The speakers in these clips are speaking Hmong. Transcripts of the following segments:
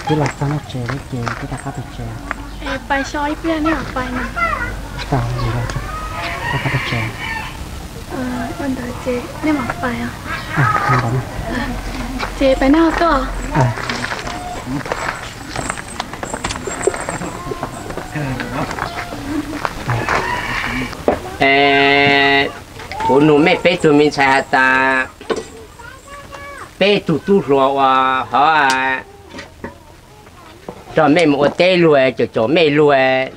Twb los txog noj tsev lawm ces twb rov qab pem tsev. Es pais so ib pliag nej mam pais na. Tsis tau, rov qab pem tsev. Ua ntawd ces nej mam pais os. Ces pais nej ho tuaj. Kuv nug mej peb tug me ntxhais has tas, peb tug tub hluas uas hov rog mej mus ua teb luag, caum caum mej luag,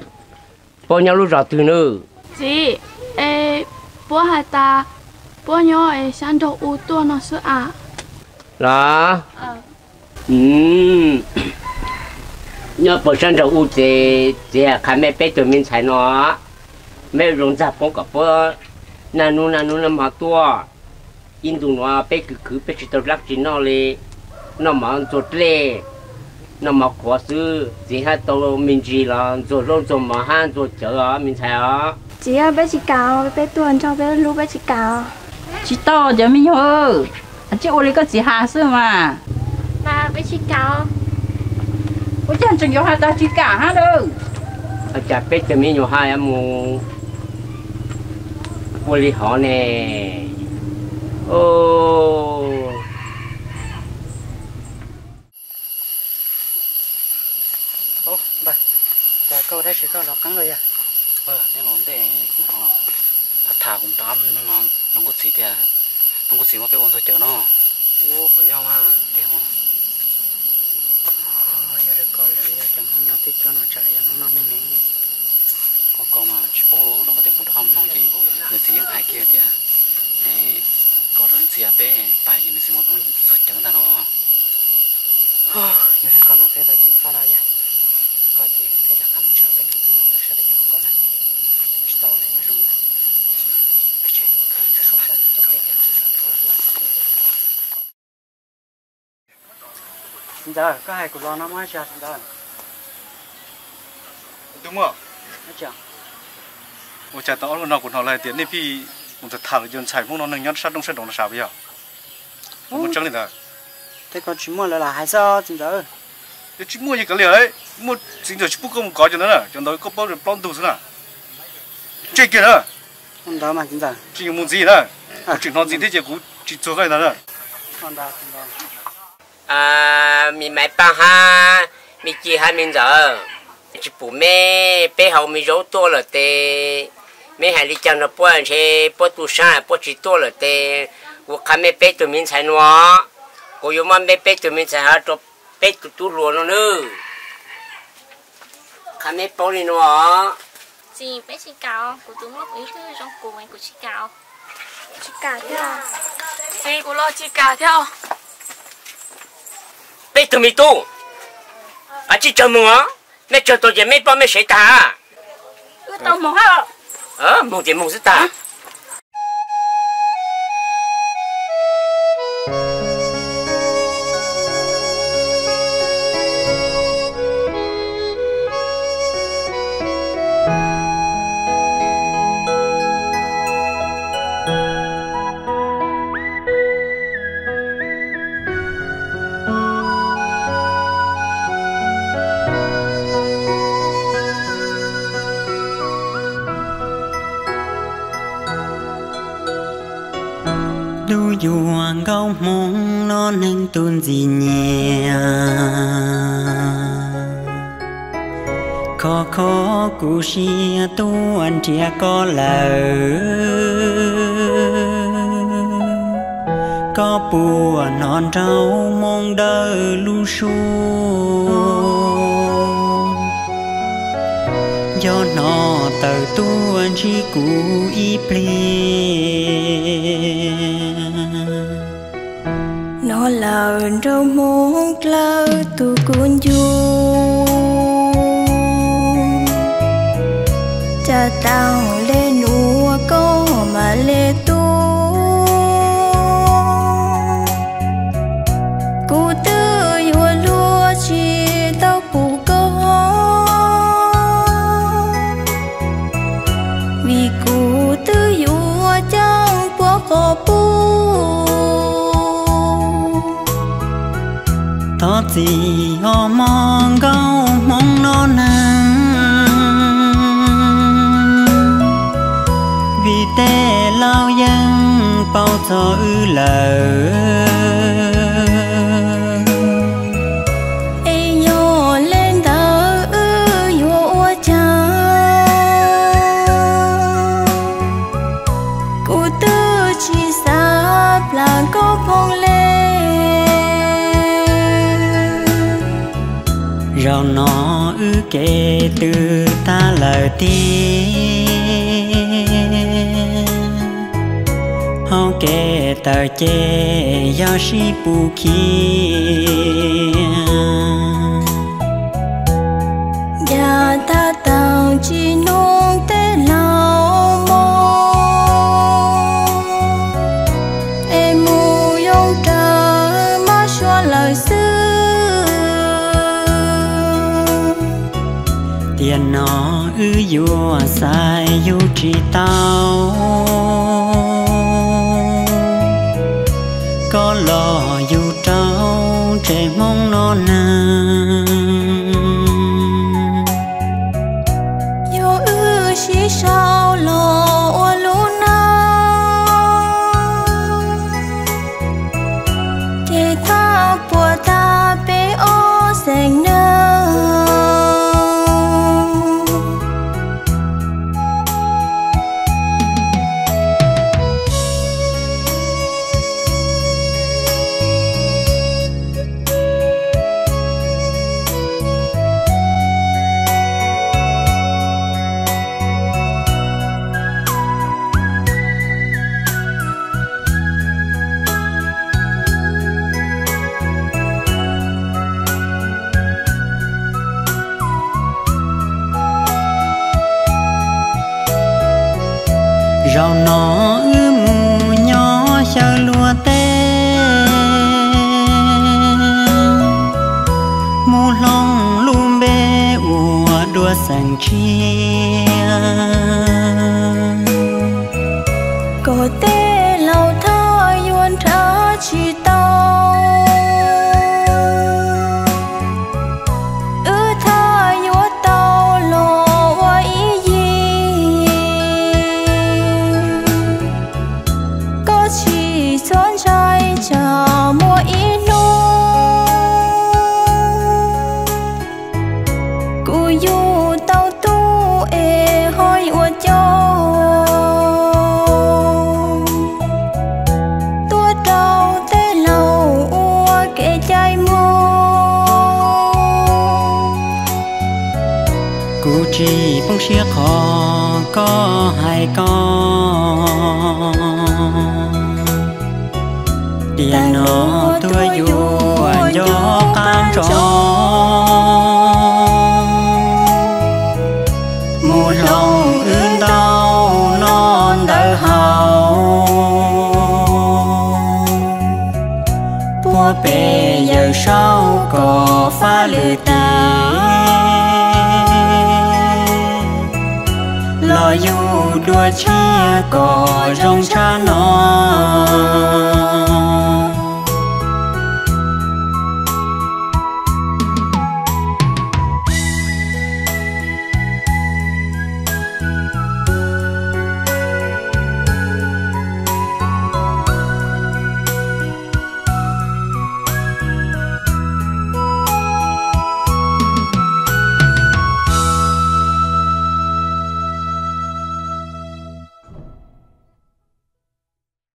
puab nyob lub zos twg nawb? Txiv, es puab has tas puab nyob sab nraug u tuaj no xwb as. Los, nyob puag sab nraug u ces txiv qha mej peb tug me ntxhais no, mej ua zoo ntxag poob kom puab naj nub naj nub noj mov tuaj. Ib ntu nuav peb khwv khwv peb tsis tau dlaab tsi noj li, noj mov ntxuag dlej, noj mov qhuav xwb, txiv hab tau me ntsis los ntxuag zaub ntxuag mov hab ntxuag cawv os me ntxhais os. Txiv, peb tsis kam, peb tuaj nrog peb hlub, peb tsis kam. Tsis tau, cov me nyuam, tsis ua li koj txiv has xwb mas. Peb tsis kam. Ua cas tseem yuav has tas tsis kam hab lawm? Ua cas peb cov me nyuam hab yuav mus ua li hov ne? Ntawd, cas koj dab tsi koj los qeeb lawm yog? Nej los ntej kuv hnov tham tham kuv rov qab mloog Hmoob Kuj Txhis tias Hmoob Kuj Txhis muab peb ua ntxuag cawv no. Ua puas yog mas? Tiag, yog li ko lawv yog cov Hmoob nyob teb chaws no tsam lawv yog Hmoob noj neeg ne. Ua ko mas tsis paub rau qhov tias kuv rov qab mloog ces nws txiv yeej hais kiag tias kom lawv ntxias peb pais ces nws txiv muab peb ua ntxuag cawv ntag no. Yog li ko no peb tau ceev faj no yog, ko ces peb rov qab mus tsev, peb hnub peb mam tuaj saib peb cov hluas nkauj na. Tsis tau lawv yog zoo ntag. Txiv ntxawm, koj hais kuv los no muaj dab tsi txiv ntxawm? Ua cas tau ob hnub no kuv hnov lawv hais tias nej pheej mus tham tham lawv cov ntxhais Hmoob noj neeg nyob sab roob sab nroog no sav puas yog? Muaj tseeb li ntawd? Tej ko tsis muaj, lawv lam hais xwb txiv ntxawm. Yog tsis muaj yog kav liam, muaj txiv ntxawm tsis pub koj mus kov cov ntawd na, cov ntawd koj paub plaub ntug xwb na. Tseg kiag na. Ntawd mas txiv ntxawm, tsis yog mus ntxiv na. Kuv tseem hnov ntxiv thiab ces kuv tsis txuag koj li ntawd na. Me Maiv Paj hab me Ci hab me ntxawm, tsis pum meb, peb haus me zaub tuaj lawm tes meb hais li cas nrog puab ntshe puab tu sab puab tsis tuaj lawm tes kuv qha meb peb tug me ntxhais nuav, kuv yuav muab meb peb tug me ntxhais hov rau peb tug tub hluas no nawb. Qha meb paub li nuav. Txiv, peb tsis kam, kuv tus muaj kuv ib tug zoo kuv, kuv tsis kam. Tsis kam thiab. Txiv, kuv los tsis kam thiab. Peb tug me tub, tsis tsaug moog os, meb tsaug tau ces meb poj meb sev tag. Moog ces moog xwb tag. Tub yuav nkauj Hmoob noj neeg tus ntxim nyiam, khov kho kuv siab tuaj nrhiav koj lawm. Koj puas hnov nraug Hmoob dawb lub suab, nco hnov tawm tuaj ntsib kuv ib pliag. Hnov lawm nraug Hmoob dlawb tus kuv ncu, cas taag le nuav koj mam le tuaj. Kuv twb yuav luag tsis tau pum koj, vim kuv twb yuav caaj puab qhov pub. Txiv ho mob nkauj hmoob no neeg, vim tej laus yeej paub txog wb lawm. Es yog le ntawd wb yuav ua cas? Kuv twb tsis xav plam koj phooj ywg. Zaum no wb kev twb tag lawm tiag, hauv kev tawm ces yog sib pub khiav. Yam tag tag tsis hnov tej laus mog, es mus yoo raws mab suav lawm xwb. Tiam no wb yuav xaiv yus tsis tau, koj los yus rau tsev hmoob no neeg. Yog wb sib sau los ua lub neej, ces thaj puas tag peb ob xeem neeg. Zaum no wb mus nyob xyaw luag teb, mus hloov lub npe ua dua xeem tshiab. Kom tej laus thaj yuav nrhav tsis tau, wb thaj yuav tau los ua ib yig. Koj tsis txhob ntshai tsam muaj ib hnub kuv yug tau tub es ho yuav coj tuaj rau tej laus ua kev cai muag. Kuv tsis poob siab qhov koj hais ko, tiam no tuaj yuav nco qab ntso mus hloov wb ntau noj ntawd haus. Puag pem Yawm Saub kom faj lwm tes, los yug dua tshiab kom zoo tshaj no.